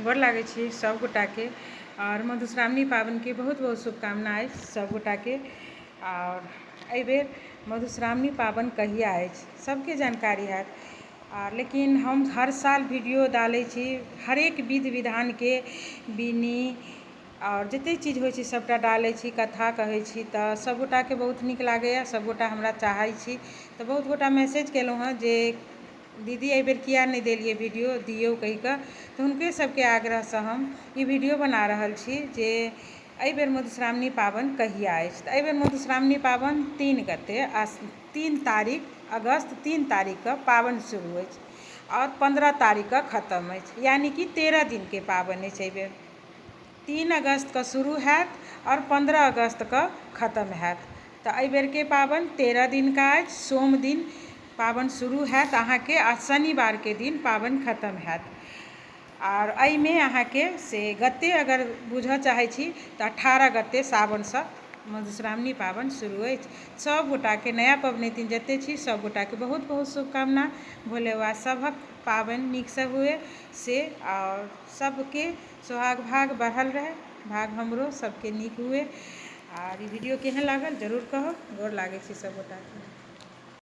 गोर लागै छी सभगोटाके आओर मधुश्रावणी पाबनिके बहुत बहुत शुभकामना अछि सभगोटाके। आओर एहिबेर मधुश्रावणी पाबनि कहिआ अछि सभके जानकारी हैत, आओर लेकिन हम हर साल वीडियो डालै छी हरेक विधि विधानके, बिन्नी आओर जतेक चीज होइ छै सभटा डालै छी, कथा कहै छी, तऽ सभगोटाके बहुत नीक लागैए, सभगोटा हमरा चाहै छी। तऽ बहुत गोटा मैसेज केलहुँ हँ जे दीदी एहिबेर किया नहि देलियै वीडियो, दियौ कहिकऽ। तऽ हुनके सभके आग्रहसँ हम ई वीडियो बना रहल छी जे एहिबेर मधुश्रावणी पाबनि कहिआ अछि। तऽ एहिबेर मधुश्रावणी पाबनि 3 गते, 3 तारीख अगस्त, 3 तारीखके पाबनि शुरू अछि आओर 15 तारीखके खतम अछि, यानि कि 13 दिनके पाबनि अछि। एहिबेर 3 अगस्तके शुरू हैत आओर 15 अगस्तके खतम हैत। तऽ एहिबेरके पाबनि 13 दिनका अछि। सोम दिन पाबनि शुरू हैत अहाँके आ शनिवारके दिन पाबनि खतम हैत। आओर एहिमे अहाँके से गते अगर बुझऽ चाहै छी तऽ 18 गते सावनसँ मधुश्रावणी पाबनि शुरू अछि। सभगोटाके, नया पबनैतिन जते छी, सभगोटाके बहुत बहुत शुभकामना। भोले बाबा सभक पाबनि नीकसँ हुए से, आओर सबके सोहाग भाग बढ़ल रहै, भाग हमरो सबके नीक हुए। आर ई वीडियो केहन लागल जरूर कहब। गोर लागै छी सभगोटाके।